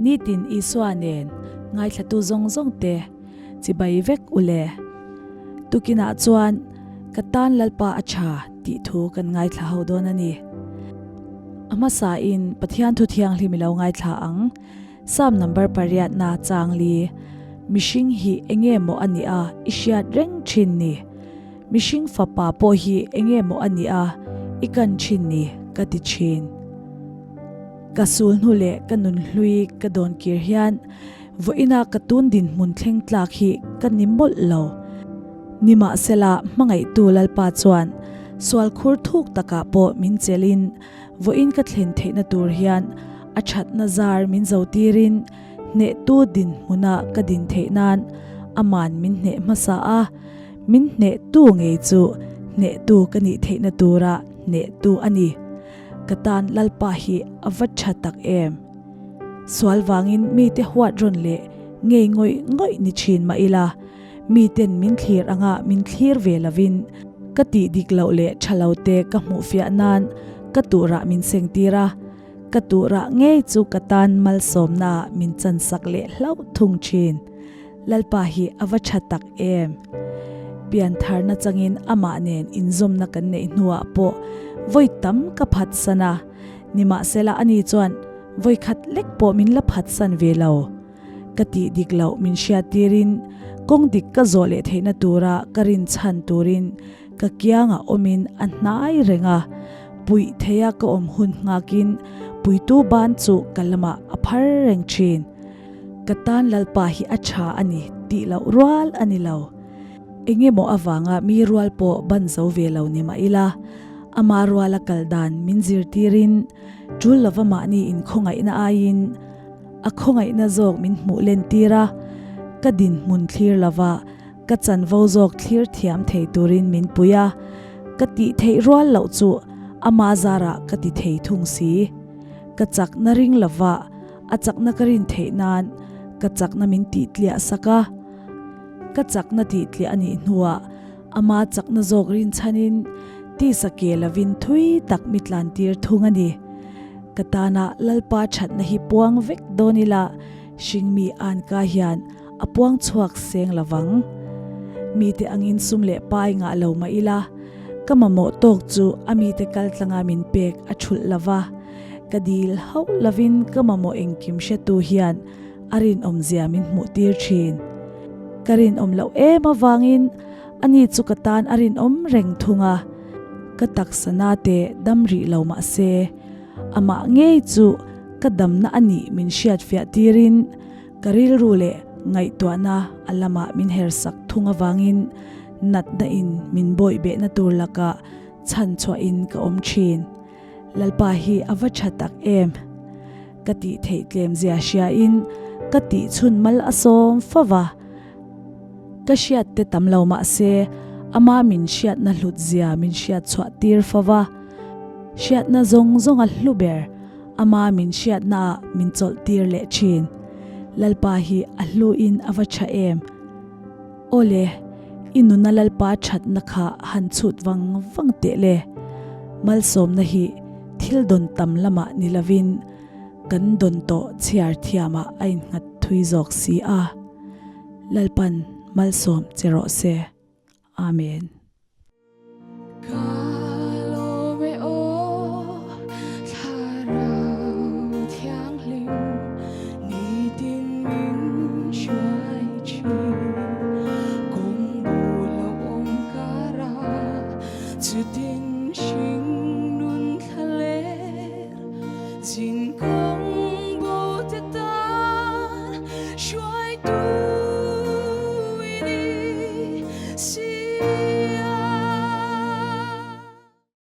Nitin Isua nen ngaithlatu zawng zawng te chibai vek u le. Tukinah chuan ka tan Lalpa a tha tih thu kan ngaithla ho dawn a ni. A hmasain Pathian thu thianghlim i lo ngaithla ang. Psalm number pariatna changli, Mihring hi enge maw a nih a i hriat reng thin ni? Mihring fapa pawh hi enge maw a nih a i kan thin ni? ka ti thin. Ka sul hnu leh ka nun hlui ka dawn kir hian vawiina ka tun dinhmun thleng tlak hi ka ni mawlh lo. Nimahsela hmangaihtu Lalpa chuan sual khur thuk takah pawh min chelhin vawiin ka thlen theihna tur hian a thatna zar min zo tirin hnehtu dinhmuna ka din theih nan aman min hneh hmasa a, min hnehtu ngei chu hnehtu ka nih theihna tura hnehtu a ni. Ka tan Lalpa hi a va tha tak em! Sual vangin mite huat rawn leh ngei ngawih ngawih ni thin mah ila, miten min thlir anga min thlir ve lovin ka tih dik loh leh tha lo te ka hmuh fiah nan ka tuhrah min seng tir a, ka tuhrah ngei chu ka tan malsawmna min chansak leh hlauh thung thin. Lalpa hi a va tha tak em! Piantharna changin amah nen inzawmna kan neih hnuah pawh vawi tam ka phatsan a, nimahsela ani chuan vawi khat lek pawh min la phatsan ve lo. Ka tih dik loh min hriattirin kawng dik ka zawh leh theihna tura ka rinchhan turin ka kiangah awmin a hnai reng a, puih theia ka awm hun nghakin puitu ban chu ka lamah a phar reng thin. Ka tan Lalpa hi a tha a ni tih loh rual a ni lo. Engemaw avanga mi rual pawh ban zo ve lo ni mah ila, ama ruala kal dan min zirtirin tul lova mahni inkhawngaihna aiin a khawngaihna zawk min hmuh lentir a, ka dinhmun thlir lova ka chanvo zawk thlir thiam thei turin min pui a, ka tih theih rual loh chu ama zarah ka ti thei thung si. Ka chakna ring lova A chakna ka rin theih nan ka chakna min tih tliah sak a, ka chakna tih tliah a nih hnuah ama chakna zawk rin chhanin tisa ke lovin thui tak mi tlan tir thung a ni. Ka tana Lalpa thatna hi puang vek dawn ila hringmi anka hian a puang chhuak seng lovang. Mite angin sum leh pai ngah lo mah ila ka mamawh tawk chu a mite kaltlanga min pek a thulh lova. Ka dil hauh lovin ka mamawh engkim hretu hian a rinawmzia min hmuh tir thin. Ka rinawm loh em avangin ani chu ka tan a rinawm reng thung a, ka taksa na te dam rih lo mah se, amah ngei chu ka damna a nih min hriatfiah tirin ka rilru leh ngaihtuahna a lamah min hersak thung avangin natna in min bawih behna tur lakah chhanchhuahin ka awm thin. Lalpa hi a va tha tak em? Ka tih theih tlem zia hriain ka tih chhun mal a sawm fo va. Ka hriat te tam lo mah se ama min hriatna hlut zia min hriat chhuah tir fo va. Hriatna zawng zawng a hlu ber ama min hriatna ah min chawlh tir leh thin. Lalpa hi a hlu in a va tha em? Awle, i nuna Lalpa thatna kha han chhut vang vang teh le. Malsawmna hi thil dawn tam lamah ni lovin kan dawn tawh chhiar thiamah a innghat thui zawk si a. Lalpan malsawm che rawh se. Amen.